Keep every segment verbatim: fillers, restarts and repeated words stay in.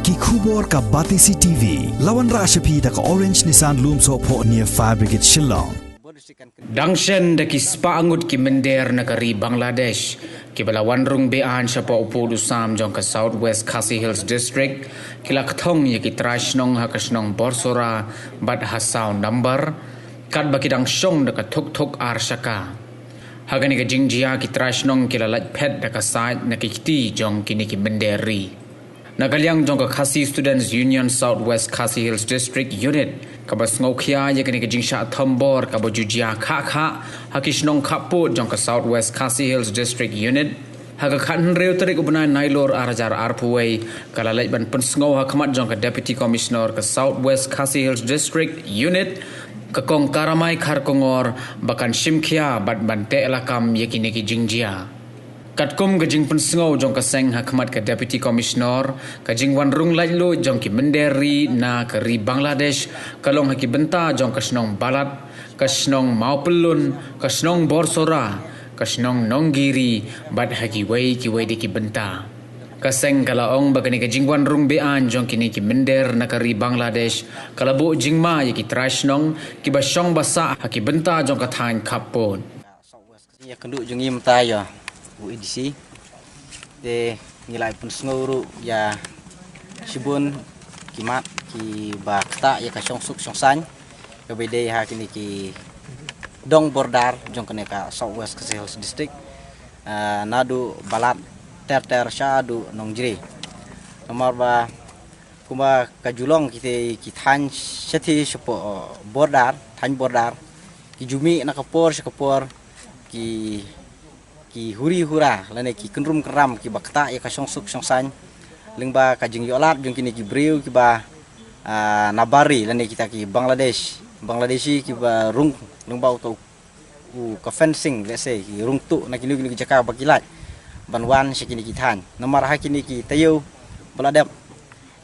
Ki khubor ka Batesi T V. La wanrah sha phi da ka Orange Nissan Lumsohphoh near Fire Brigade Shillong. Dang shen da ki spah ngut ki mynder na ka ri Bangladesh kiba la wan rung be-aiñ shapoh u pud u sam jong ka South West Khasi Hills District, ki la kthong ïa ki trai shnong ha ka shnong Borsora bad ha Saw Nambar, katba ki dang shong da ka thuk thuk ar shaka. Ha kane ka jingjia ki trai shnong ki la lait phet da ka sait na ki kti jong kine ki mynder ri. Na ka liang jong ka Khasi Students Union South West Khasi Hills District Unit, kaba sngewkhia ïa kane ka jingshah thombor kaba ju jia khah khah ha ki shnong khappud jong ka South West Khasi Hills District Unit, ha ka khathynriew tarik u bnai Nailur ar hajar arphew wei, ka la leit ban pynsngew ha khmat jong ka Deputy Commissioner ka South West Khasi Hills District Unit, ka Kong Karamai Kharkongor, ba kan shimkhia bad ban teh lakam ïa kine ki jingjia. Katkum ka jingpynsngew jong ka seng ha khmat ka Deputy Commissioner, ka jingwan rung laitluid jong ki mynder ri na ka ri Bangladesh ka long ha ki bynta jong ka shnong Balat, ka shnong Mawpyllun, ka shnong Borsora, ka shnong Nonggiri, bad ha kiwei kiwei de ki bynta. Ka seng ka la ong ba kane ka jingwan rung be-aiñ jong kine ki mynder na ka ri Bangladesh ka la buh jingma ïa ki trai shnong kiba shong ba sah ha ki bynta jong ka thaiñ khappud. Ïa ka ndu jong ngi mynta ïa u A D C. Te ngi la pynsngew ruh ïa shibun ki mat kiba ktah ïa ka shongsuk shongsaiñ kaba dei ha kine ki dong border jong kane ka South West Khasi Hills District. Ah, naduh Balat ter ter sha haduh Nongjri. Namar ba kumba ka ju long kite ki thaiñ shathie shapoh, uh, border, thaiñ border, ki ju mih na ka por sha ka por, ki, ki huri hura lane ki kynrum kynram kiba ktah ïa ka shongsuk shongsaiñ lyngba ka jingïohlad jong kine ki briew kiba, ah, na bar ri lane kita ki Bangladesh, Bangladeshi kiba rung lyngba uta u, ka fencing, let's say, ki rung tuh na kino kino ki jaka ba ki lait ban wan sha kine ki thaiñ. Namar ha kine ki taïew ba la dep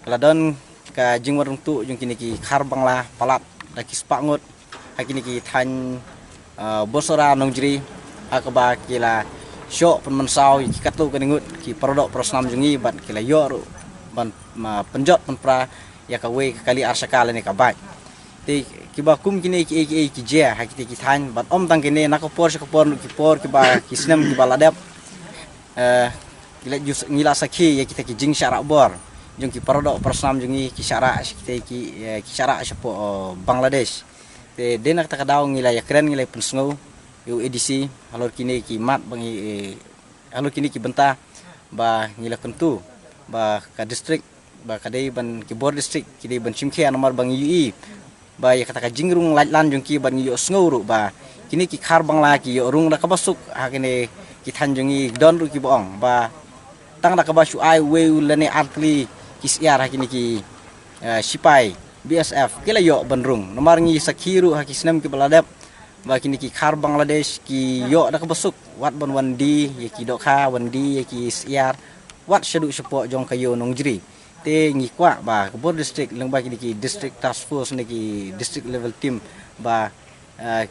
ka la don ka jingwan rung tuh jong kine ki khar Bangla palat da ki spah ngut ha kine ki thaiñ, uh, Borsora Nongjri, ha kaba ki la shoh pynmynsaw ïa ki katto katne ngut ki paradoh parasnam jong ngi bad ki la ïoh ruh ban, ma, pynjot pynpra ïa kawei ka kali ar shaka lane ka bike. Te kiba kum kine ki, ki, ki jia ha kite ki thaiñ bad ym tang kine, na ka por sha ka por, ki por kiba, ki snem kiba la dep. Eh, ngi la ju, ngi la sakhi ïa kita ki jingshah rah bor jong ki paradoh parasnam jong ngi ki shah rah, kita ki, eh, ki shah rah shapoh, eh, Bangladesh. Te dei na kata ka daw ngi la ïakren, ngi la pynsngew ïa u A D C halor kine ki mat ba ngi, eh, halor kine ki bynta ba ngi la kyntu ba ka district, ba ka dei ban, ki bor district ki dei ban shimkhia namar ba ngi ïohi ba ïa kata ka jingrung laitlan jong ki bad ngi ïohsngew ruh ba kine ki khar Bangla ki ïoh rung da kaba suk ha kine ki thaiñ jong ngi. Don ruh kiba ong ba tang da kaba shu ai uwei u lane ar tylli ki syiar ha kine ki, eh, shipai B S F ki la ïoh ban rung. Namar ngi sakhi ruh ha ki snem kiba la dep ba kine ki khar Bangladesh ki ïoh da kaba suk wat ban wan die ïa ki dohkha, wan die ïa ki syiar, wat shaduh shapoh jong ka ïew Nongjri. Te ngi kwah ba ka bor district lyngba kine ki district task force ne ki district level team ba, eh,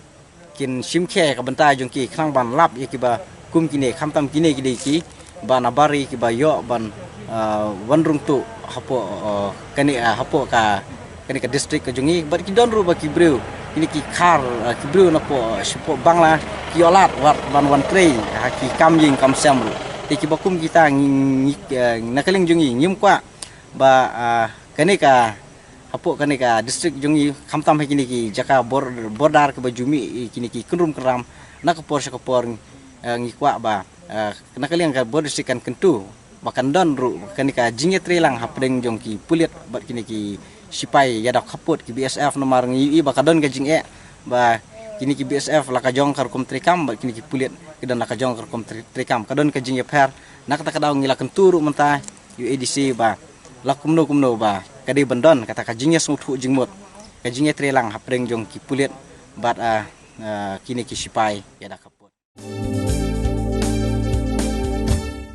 kin shimkhia ïa ka bynta jong ki khnang ban lap ïa kiba kum kine, khamtam kine ki dei kiba na bar ri kiba ïoh ban, ah, wan rung tuh hapoh, ah, kane, ah, hapoh ka, kane ka district ka jong ngi. Bad ki don ruh ba ki briew, kine ki khar, ah, ki briew napoh, ah, shapoh Bangla, ki ïoh lad wat ban wan trei ha ki kam ïing kam sem ruh. Te kiba kum kita ngi, ngi, ah, na ka liang jong ngi ngim kwah ba, ah, kane ka, hapoh kane ka district jong ngi, khamtam ha kine ki jaka bor-, border kiba ju mih, eh, kine ki kynrum kynram na ka por sha ka por, eh, ngi kwah ba, eh, na ka liang ka bor district kan kyntu ba kan don ruh kane ka jingïatreilang hapdeng jong ki pulit bad kine ki shipai ïada khappud, ki B S F, namar ngi ïohi ba ka don ka jingeh ba kine ki B S F la ka jong ka rukom treikam bad kine ki pulit ki don la ka jong ka rukom tre-, treikam. Ka don ka jingïapher. Na kata ka daw ngi la kyntu ruh mynta ïa u A D C ba la kumno kumno ba ka dei ban don kata ka jingïasngewthuh jingmut, ka jingïatreilang hapdeng jong ki pulit bad, ah, ah, kine ki shipai ïada khappud.